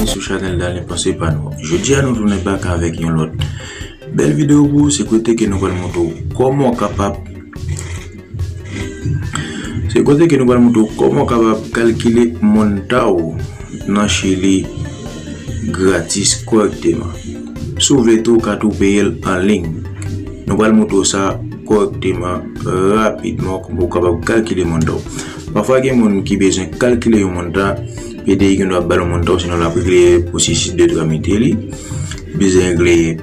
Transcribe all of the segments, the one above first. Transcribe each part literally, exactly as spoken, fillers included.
Sou chanèl Dalen Panse Pa Nou. Jodi a nou tounen bak avèk yon lòt bèl videyo pou ou, se kote ke nou pral montre w kòman w kapab se kote ke nou pral montre w kòman w kapab kalkile monta w nan Chili gratis kòrèkteman. Si w vle tou, ou ka tou peye l an liy. Nou pral montre w sa kòrèkteman, rapidman, pou w kapab kalkile monta w. Pafwa gen moun ki bezwen kalkile yon monta, P D I gen dwa ba l yon monta, sinon l ap regle pwosesis de tramite li. Bezwen regle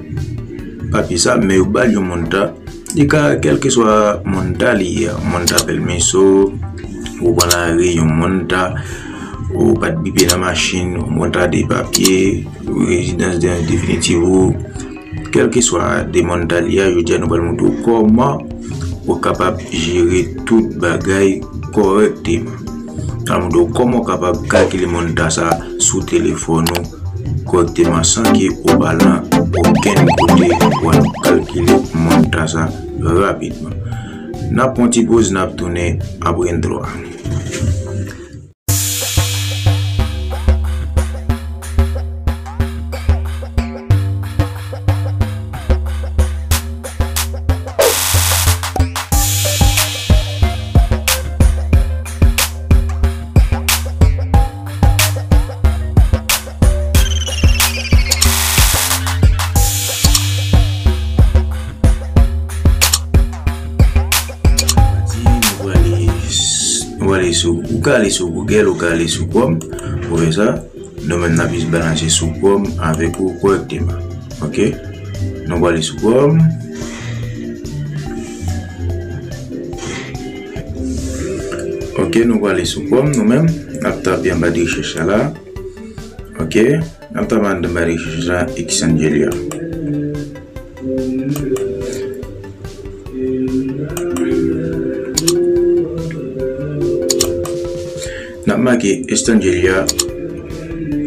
papye sa, men yo ba l yon monta. Li ka, kèlkeswa monta li ye, monta pèmiso, ou pran lari, yon monta, ou pa t bipe nan machin, yon monta de papye, rezidans de, definitif ou, kèlkeswa de monta li a, jodi a nou pral montre w kòman ou kapab jere tout bagay kòrèkteman. N ap montre w kòman w kapab kalkile monta sa sou telefòn ou kòrèkteman san ke ou pa al nan okenn kote pou al kalkile monta sa rapidman. N ap pran ti poz, n ap tounen apre entwo a. Pati, nou prale, nou prale sou, ou ka ale sou Google, ou ka ale sou Chrome, pou fè sa. Nou menm n ap jis balanse sou Chrome avèk ou kòrèkteman. Ok? Nou prale sou Chrome. Ok, nou prale sou Chrome, nou menm. N ap tape anba de rechèch la la. Ok? N ap tape anba de rechèch la, Exangelia. N ap make exangelia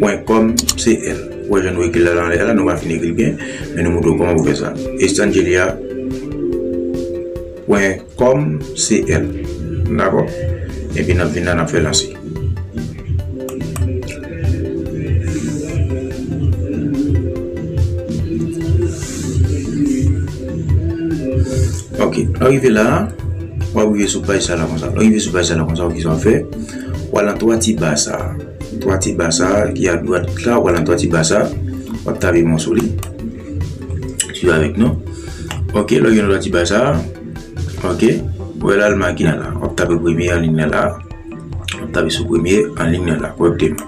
pwen com C L. Ou wè jan nou ekri l la anlè a la, nou pa fin ekri l byen, men nou montre w kòman pou fè sa. Exangelia pwen com C L. Dakò? Epi n ap vin la, n ap fè lanse. Ok, lè w rive la, w ap rive sou paj sa la konsa. Lè w rive sou paj sa la konsa, ou ki sa w ap fè? W al nan twa ti ba sa. Twa ti ba sa ki adwat la, w al nan twa ti ba sa. W ap tape mwen sou li. Swiv avèk nou. Ok, lè w rive nan twa ti ba sa, ok, w wè la l make la. W ap tape premye an liy nan la. W ap tape sou premye an liy nan la, kòrèkteman.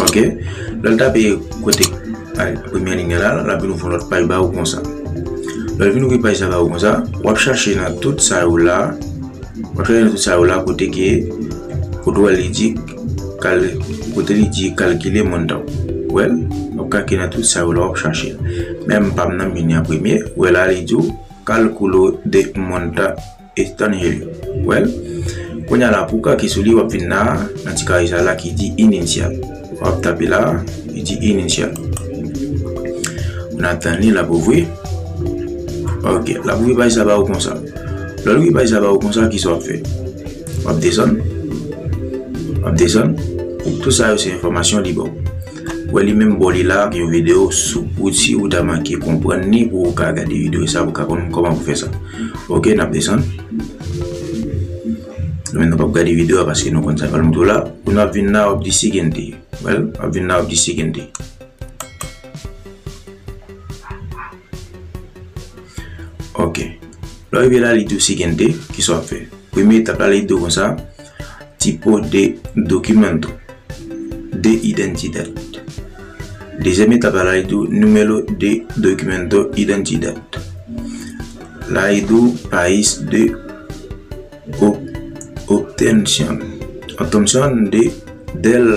Ok. Lè l tape kote, a, premye an liy nan la, l ap vin ouvri yon lòt paj ba ou konsa. Lè l vin ouvri paj sa ba ou konsa, w ap chache nan tout sa yo la, w ap chache nan tout sa yo la kote ke, kote w wè li di kal-, kote li di kalkile monta w. Ou wè l? W ap kalkile nan tout sa yo la, w ap chache. Men m pa m nan, m vini an premye. Ou wè la, li di w kalkulo de monta extranjero. Ou wè l? Kounye a la, pou w klike sou li, w ap vin la, nan ti kare sa la ki di iniciar. W ap tape la, li di iniciar. Ou n ap tann li, l ap ouvri. Ok, l ap ouvri paj sa ba ou konsa. Lè l ouvri paj sa ba ou konsa, kisa w ap fè? W ap desann. W ap desann. Tout sa yo se enfòmasyon li ba w. Ou wè li menm bò li la, gen yon videyo sou pouti ou ta manke konprann li pou w ka gade videyo sa, pou w ka konn kòman pou fè sa. Ok, n ap desann. Nou menm nou p ap gade videyo a paske nou konn sa n pral montre w la. Pou n ap vin la, w ap di siguiente. Ou wè l? W ap vin la, w ap di siguiente. Ok. Lè w rive la, li di w siguiente, kisa w ap fè? Premye etap la, li di w konsa, tipo de documento de identidad. Dezyèm etap la, li di w número de documento identidad. La, li di w país de ob-, obtención. Obtención de, del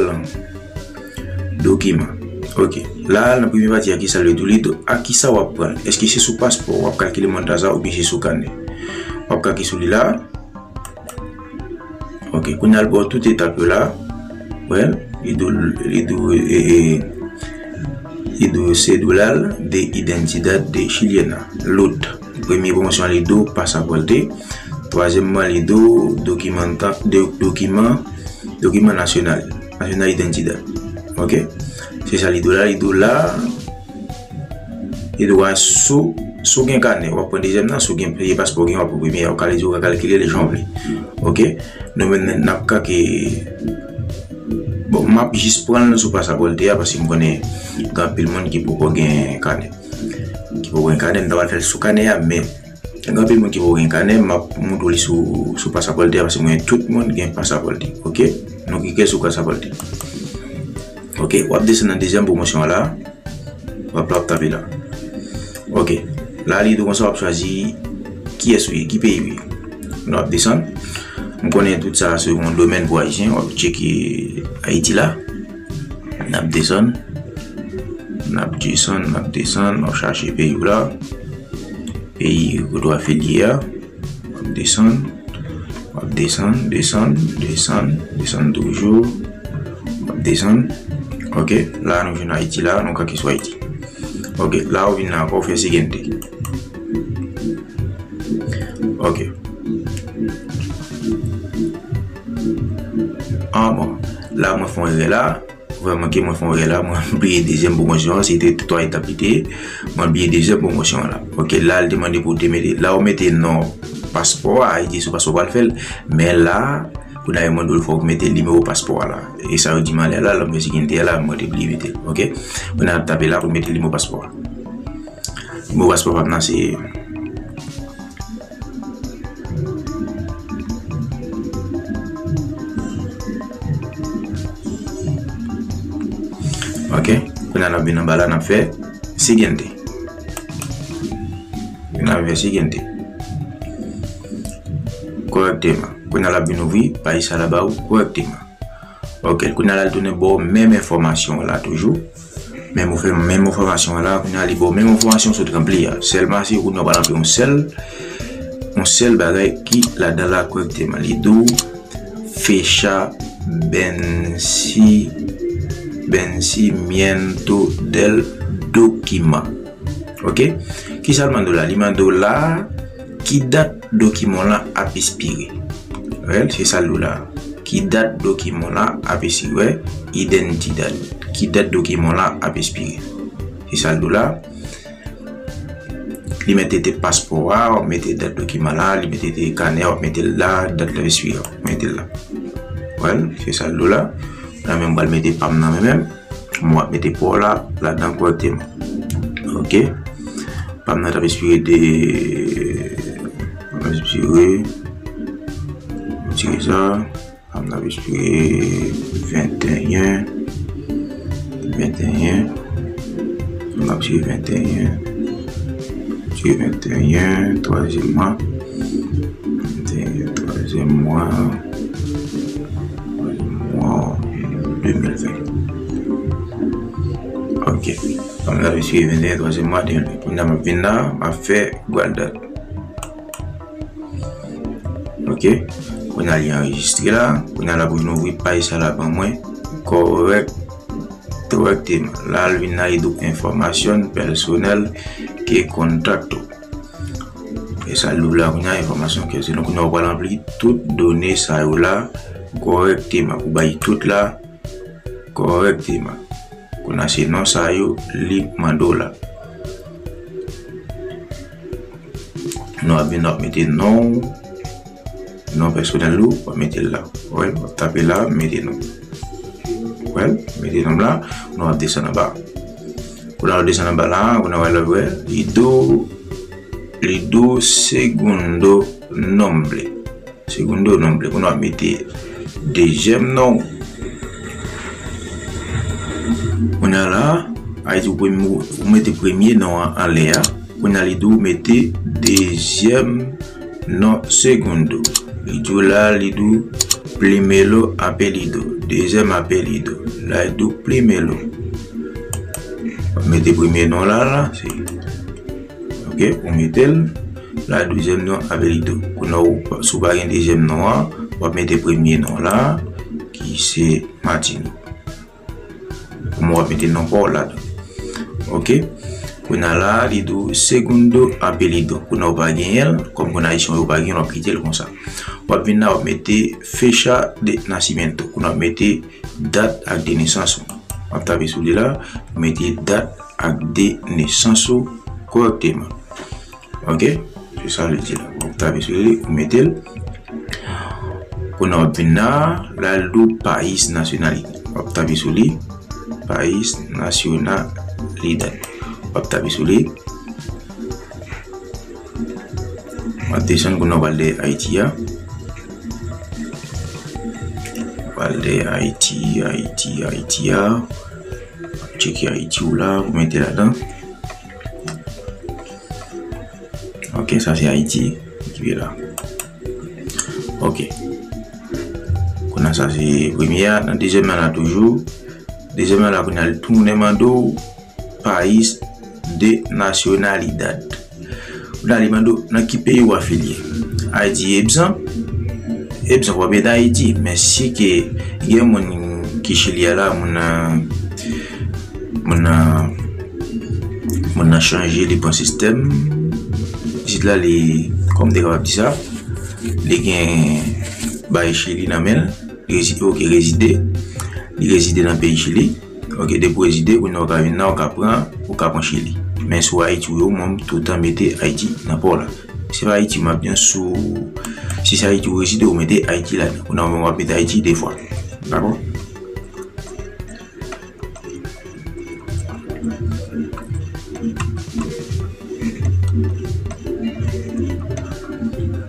document. Ok. La, nan premye pati a, kisa l di w? Li di w a kisa w ap pran l. Èske se sou paspò w ap kalkile monta sa oubyen se sou kanè? W ap klike sou li la. Ok, kounye a l ba w tout etap yo la. Wè, li di w, li di w, e, e, li di w cédula de identidad de chilena. Lòt, premye pwomosyon li di w pasaporte. Twazyèmman, li di w dokiman, ta- do- dokiman, dokiman nasyonal, nasyonal idantidad. Ok? Se sa li di w la, li di w la, li di w a sou, sou gen kanè, w ap pran dezyèm nan, sou gen peye paspò gen, w ap pran premye a, w ka li di w ka kalkile l jan w vle. Ok? Nou menm, n ap kake. Bon, m ap jis pran l sou pasapòlte a, paske m konnen gen anpil moun ki poko gen kanè. Ki poko gen kanè, m ta pral fè l sou kanè a, men gen anpil moun ki poko gen kanè, m ap montre w li sou, sou pasapòlte a, paske mwen tout moun gen pasapòlte. Ok? Nou klike sou pasapòlte. Ok, w ap desann nan dezyèm pwomosyon an la. W ap, w ap tape la. Ok. La, li di w konsa, w ap chwazi kiyès ou ye, ki peyi ou ye. Nou ap desann. M konnen tout sa se yon domèn pou Ayisyen. W ap tcheke Ayiti la. N ap desann. N ap desann, n ap desann. W ap chache peyi w la. Peyi kote w afilye a. W ap desann, w ap desann, desann, desann, desann toujou. W ap desann. Ok, la nou jwenn Ayiti la, nou kake sou Ayiti. Ok, la ou vin la ankò, ou fè siguiente. Ok. Ah bon, la mwen fè yon erè la. Vrèman ke mwen fè yon erè la, mwen bliye dezyèm pwomosyon an, se te twa etap li te ye. Mwen bliye dezyèm pwomosyon an la. Ok, la, li te mande pou w te mete, la ou mete non paspò a, li di sou paspò pral fè l. Men la, kounye a yo mande w fò w mete nimewo paspò a la. E sa yo di m anlè la, lè m fè siguiente a la, mwen te bliye mete l. Ok? Kounye a n ap tape la pou mete nimewo paspò a. Nimewo paspò pa m nan se Ok, kounye a n ap vin anba la, n ap fè siguiente. N ap fè siguiente. Correctamente. Kounye a l ap vin ouvri paj sa la ba ou correctamente. Ok, kounye a la l tounen ba w menm enfòmasyon la toujou. Menm ou fè menm enfòmasyon la, kounye a li ba w menm enfòmasyon sot ranpli a. Sèlman se kounye a w pral ranpli yon sèl, yon sèl bagay ki ladan la correctamente. Li di w fecha venci-, vencimiento del document. Ok? Kisa l mande w la? Li mande w la, ki dat dokiman w la ap espire? Wè, se sa l di w la. Ki dat dokiman w la ap espire? Identidad. Ki dat dokiman w la ap espire? Se sa l di w la. Li mete te paspò a, w ap mete dat dokiman la, li mete te kanè a, w ap mete l la, dat la espire a, w ap mete l la. Wè, se sa l di w la. La menm, m pral mete pa m nan men menm. Mwen, w ap mete pa w la, ladan correctamente. Ok. Pa m nan t ap espire de, pa m nan espire, m tire sa. N ap espere venteyen, venteyen, n ap espere venteyen, espere venteyen, twazyèm mwa, venteyen, twazyèm mwa, twazyèm mwa, de mil ven. Ok. N ap espere venteyen, twazyèm mwa, de mil ven. Kounye a m ap vin la, m ap fè gwal dat. Ok. Kounye a li anrejistre la. Kounye a la pou vin ouvri paj sa la ban mwen. Correct, correctement. La l vin la, li di w información personal que contacto. E sa l ouvri la kounye a, enfòmasyon ke se. Donk, kounye a ou pral ranpli tout done sa yo la correctement. Ou bay tout la correctement. Kounye a se non sa yo li mande w la. Nou ap vin, nou ap mete non w, non pèsonèl ou, w ap mete l la. Wè, w ap tape la, mete non. Wè, mete non la, nou ap desann anba. Kounye a w desann anba la, kounye a w wè la, wè, li di w, li di w segundo nombre. Segundo nombre, kounye a w ap mete dezyèm non w. Kounye a la, a di w premye, ou mete premye non an anlè a. Kounye a li di w mete dezyèm non, segundo. Li di w la, li di w primero apellido, dezyèm apellido. La, li di w primero. W ap mete premye non la, la, se Ok, ou mete l la, dezyèm non apellido. Kounye a, ou, si w pa gen dezyèm non an, w ap mete premye non la, ki se Martino. Kòman w ap mete non pa w ladan. Ok? Kounye a la, li di w segundo apellido. Kounye a w pa genyen l, kòm kounye a ayisyen yo pa genyen l, w ap kite l konsa. W ap vin la, w ap mete fecha de nacimiento. Kounye a w ap mete dat ak de nesans ou. W ap tape sou li la, w mete dat ak de nesans ou kòrèkteman. Ok? Se sa li di la. W ap tape sou li, w mete l. Kounye a w ap vin la, la l di w país nacionalidad. W ap tape sou li, país nacionalidad. W ap tape sou li. W ap desann kounye a w al dèyè Ayiti a. W al dèyè Ayiti, Ayiti, Ayiti a. W ap tcheke Ayiti w la, w mete ladan. Ok, sa se Ayiti ki ye la. Ok. Kounye a sa se premye a, nan dezyèm nan la toujou. Dezyèm nan la kounye a li tounen mande w país de nacionalidad. Kounye a li mande w nan ki peyi w afilye. Ayiti, ebyen, ebyen, w ap mete Ayiti, men si ke gen moun ki Chili a la, moun nan, moun nan, moun nan chanje, li pran sistèm. Isit la, li, kòm m te kapab di sa, li gen bay Chili nan men l, li rezi-, ok, rezide, li rezide nan peyi Chili. Ok, depi w rezide, kounye a w ka vin la, w ka pran, w ka pran Chili. Men sou Ayiti w ye, mwen m toutan mete Ayiti nan pa w la. Se pa Ayiti m ap di w, sou, si se Ayiti w rezide, w mete Ayiti ladan. Kounye a w ap mete Ayiti de fwa. Dakò?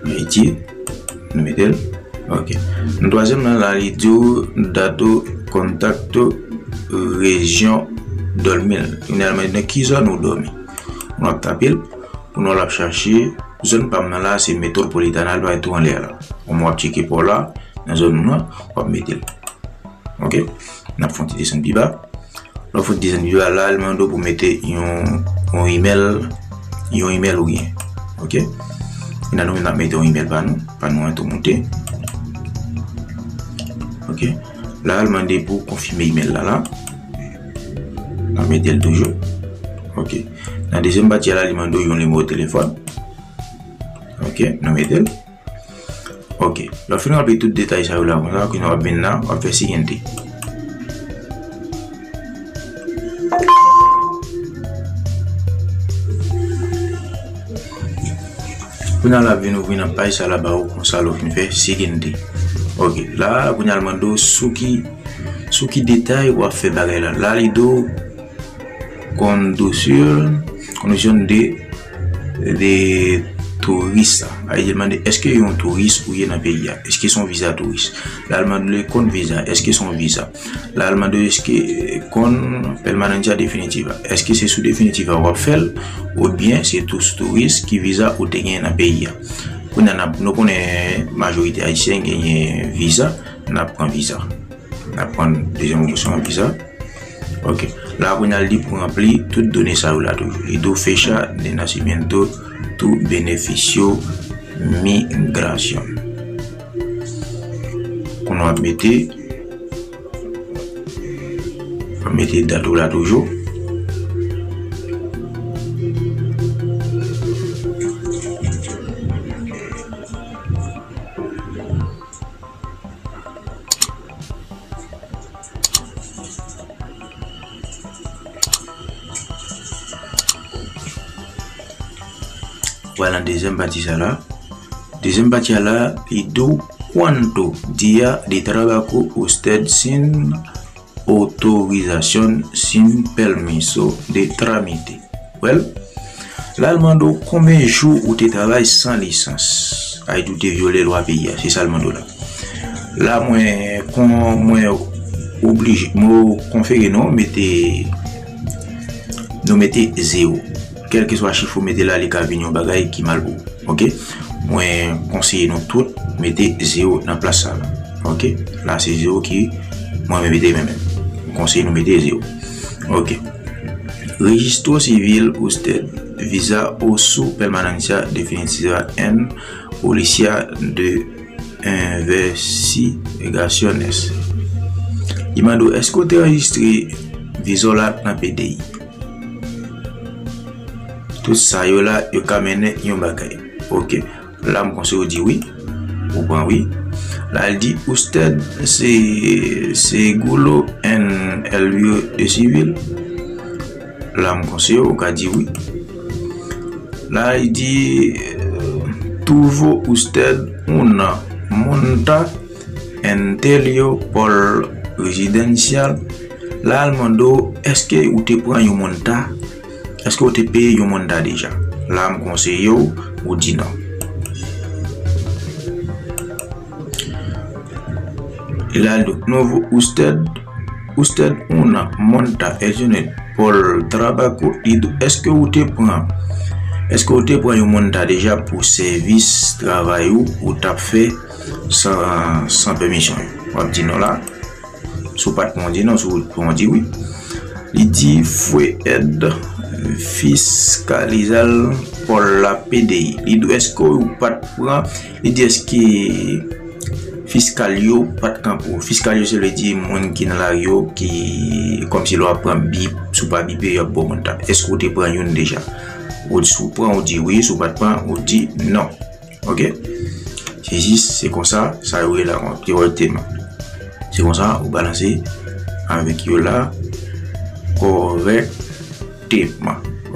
Ayiti, nou mete l. Ok. Nan twazyèm nan la, li di w dato, contacto, región dormir. Finalman, nan ki zòn ou dòmi? Nou ap tape l. Pou nou l ap chache, zòn pa m nan la, se Metropolitana, l pa tou anlè a la. Bon, w ap tcheke pa w la, nan zòn ou nan, w ap mete l. Ok? N ap fè yon ti desann pi ba. Lè w fè desann pi ba la, l mande w pou mete yon, yon email, yon email ou gen. Ok? E nan nou menm n ap mete yon email pa nou, pa nou an tou moute. Ok? La, l mande pou konfime email la, la. N ap mete l toujou. Ok. Nan dezyèm pati a la, li mande w yon nimewo telefòn. Ok, nou mete l. Ok. Lè w fin ranpli tout detay sa yo la konsa, kounye a w ap vin la, w ap fè siguiente. Kounye a l ap vin ouvri nan paj sa la ba ou konsa lè w fin fè siguiente. Ok, la, kounye a l mande w sou ki, sou ki detay w ap fè bagay la. La, li di w conducción, conducción de, de turista. Sa vle di, l mande, èske yon touris ou ye nan peyi a? Èske se yon viza touris? La, l mande le con visa, èske se yon viza? La, l mande, èske con permanencia definitiva? Èske se sou definitiva w ap fè l, oubyen se tou sou touris ki viza ou te gen nan peyi a? Kounye a, n ap, nou konnen majorite ayisyen genyen viza, n ap pran viza. N ap pran dezyèm opsyon an, ki sa? Ok. La, kounye a, li pou ranpli tout done sa yo la toujou. Li di w fecha de nacimiento tu beneficio migración. Kounye a, w ap mete, w ap mete dat ou la toujou. Vwala, dezyèm pati sa la. Dezyèm pati a la, li di w, cuánto día de trabajo usted sin autorización, sin permiso de trámite? Well, la, l mande w konbyen jou ou te travay san lisans. Sa vle di ou te vyole lwa peyi a. Se sa l mande w la. La, mwen, kon, mwen oblije, mwen konfere nou, mete, nou mete zewo. Kèlkeswa chif ou mete la, li ka vin yon bagay ki mal pou ou. Ok? Mwen konseye nou tout mete zewo nan plas sa la. Ok? La, se zewo ki mwen mete menm. Mwen konseye nou mete zewo. Ok. Registro civil usted visa o su permanencia definitiva en policía de investigaciones. Li mande w, èske w te anrejistre viza w la nan P D I? Tout sa yo la, yo ka mennen yon bagay. Ok. La, m konseye w di wi. Ou pran wi. La, l di, usted se, seguro en el civil. La, m konseye w, ou ka di wi. La, l di, tuvo usted una monta en telio por residencial. La, l mande w, èske ou te pran yon monta? Èske ou te peye yon monta deja? La, m konseye w, ou di non. E la, l di, novo usted, usted una monta el por trabajo. Li di, èske ou te pran, èske ou te pran yon monta deja pou sèvis travay ou, ou t ap fè san, san pèmisyon yo? W ap di non la. Si w pa t pran, w di non. Si w pran, w di wi. Li di, fue el fiscalizar por la P D I. Li di, èske ou pa t pran, li di, èske fiskal yo pa t kanpe w? Fiskal yo, se vle di moun ki nan lari yo, ki kòmsi lè w ap pran bip, si w pa bipe, y ap ba w monta. Èske ou te pran youn deja? Ou, si w pran, ou di wi, si w pa t pran, ou di non. Ok? Se jis, se konsa, sa yo rele la kòrèkteman. Se konsa, ou balanse avèk yo la kòrèkteman.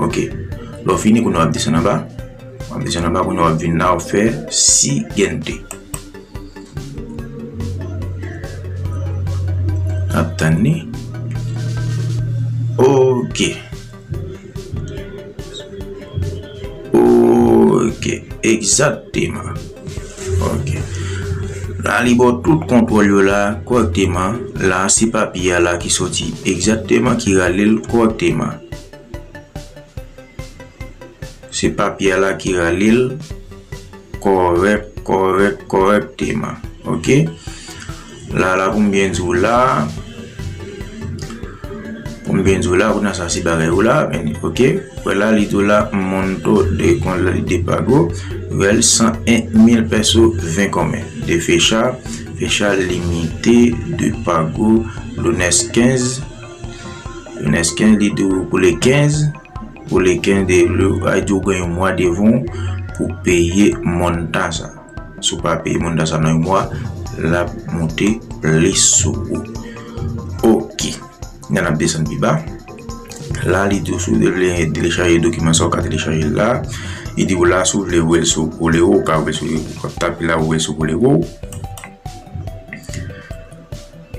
Ok. Lè w fini, kounye a w ap desann anba. W ap desann anba, kounye a w ap vin la, w ap fè siguiente. Ap tann li. Ok. Ok, egzakteman. Ok. La, li ba w tout kontwòl yo la kòrèkteman. La, se papye a la ki soti egzakteman, ki rale l kòrèkteman. Se papye a la ki rale l kòrèk, kòrèk, kòrèkteman. Ok? La, la, pou m byen di w la, pou m byen di w la, kounye a sa se bagay ou la, men, ok? Wè la, li di w la, monto de, kon la, li de pago, wè l san en mil peso ven kòmè. De fecha, fecha limite de pago, lunes kenz, lunes kenz, li di w pou le kenz, pou le kenz de, le, a di w gen yon mwa devan w pou peye montan sa. Si w pa peye montan sa nan yon mwa, l ap monte plis sou ou. Ok. N ap desann pi ba. La, li di w si w vle telechaje dokiman sa, w ka telechaje l la. Li di w la, si w vle voye l sou Kolero, ou ka voye l sou, ou ka tape la, voye l sou Kolero.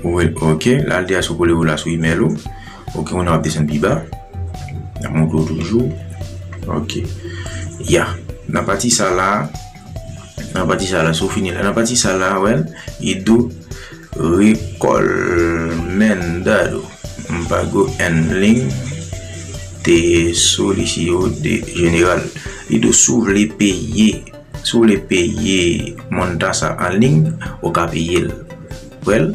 Ou wè, ok, la, l deja sou Kolero la, sou imèl ou. Ok, kounye a w ap desann pi ba. N ap montre w toujou. Ok. Ya. Nan pati sa la, nan pati sa la, si w fini la, nan pati sa la, wè, li di w recomendado un pago en línea de solicitud general. Li di w si w vle peye, si w vle peye montan sa an liy, ou ka peye l. Wè l.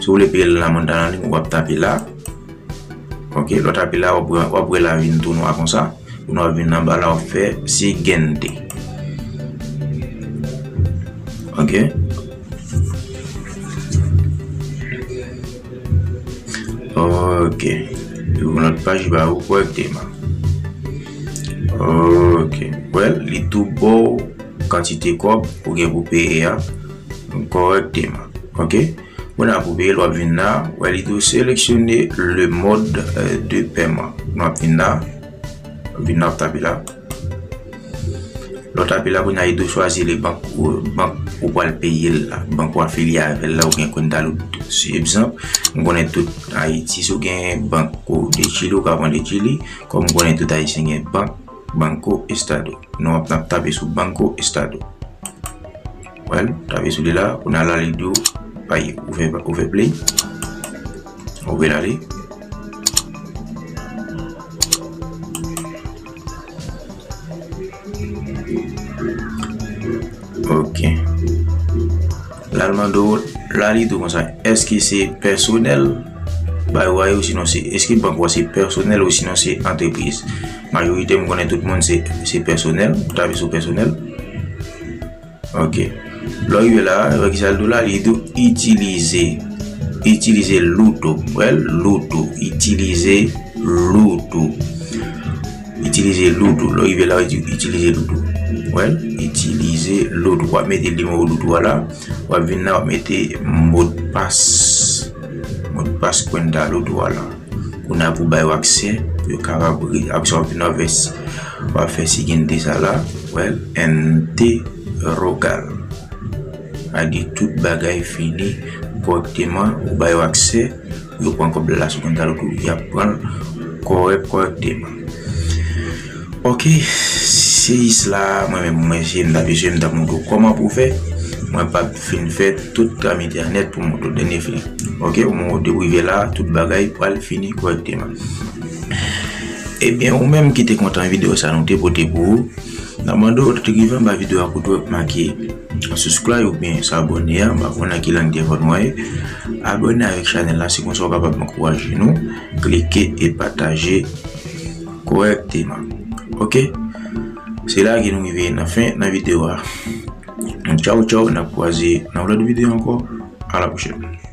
Si w vle peye l la montan an liy, w ap tape la. Ok, lè w tape la, w ap wè, w ap wè la vin tou nwa konsa. Pou nou ap vin anba la, w ap fè siguiente. Ok. Ok. Yon lòt paj ba ou kòrèkteman. Ok. Wè l, li tou ba w kantite kòb ou gen pou peye a kòrèkteman. Ok. Kounye a pou peye l, w ap vin la, wè li tou seleksyone le mode, euh, de paiement. Nou ap vin la, vin la, w ap tape la. Lè w tape la, kounye a li tou chwazi le bank ou, bank ou pral peye l la, bank ou afilye avè l la, ou gen kont a l. Si egzanp, m konnen tout Ayiti, si w gen Banco de Chile, ou ka pran de Chile, kòm m konnen tout Ayisyen gen bank, Banco Estado. Nou ap, n ap tape sou Banco Estado. Wè l, tape sou li la, kounye a la, li di w, bay, ou fè, ou fè play. Ou vle l ale. Ok. La, l mande w, la, li di w konsa, èske se pèsonèl, bay ou a ye, ou sinon se, èske bank ou a se pèsonèl, ou sinon se antrepriz? Majorite, m konnen tout moun se, se pèsonèl, ou tape sou pèsonèl. Ok. Lè w rive la, wè ki sa l di w la, li di w itilize, itilize luto. Wè l, luto, itilize luto. Itilize Loot ou. Lè w rive la, w di itilize Loot ou. Well, itilize Loot ou. W ap mete nimewo Loot ou a la. W ap vin la, w ap mete modpas. Modpas Cuenta Loot ou a la. Kounye a pou bay yo aksè, pou yo kapab re-, apre sa w ap vin w ap fè si-, w ap fè siguiente sa la. Well, interrogar. A di tout bagay fini kòrèkteman, ou ba yo aksè, yo pran kòb la sou konta Loot ou, y ap pran l kòrèk, kòrèkteman. Ok, se jis la, mwen menm, mwen se m t ap eseye, m t ap montre w kòman pou w fè. Mwen p ap fin fè tout tramite a nèt pou montre w dènye fini. Ok, ou montre w rive la, tout bagay pral fini kòrèkteman. Ebyen, ou menm ki te kontan videyo sa nou te pote pou ou, n ap mande w rive anba videyo a kote w make subscribe oubyen sa abòne a, m pa konn nan ki lang telefòn mwen ye. Abòne avèk chanèl la, se konsa w kapab ankouraje nou. Klike e pataje kòrèkteman. Ok? Se la ke nou rive nan fen nan videyo a. Tchaw, tchaw, n ap kwaze nan lòt videyo ankò. A la pwochèn.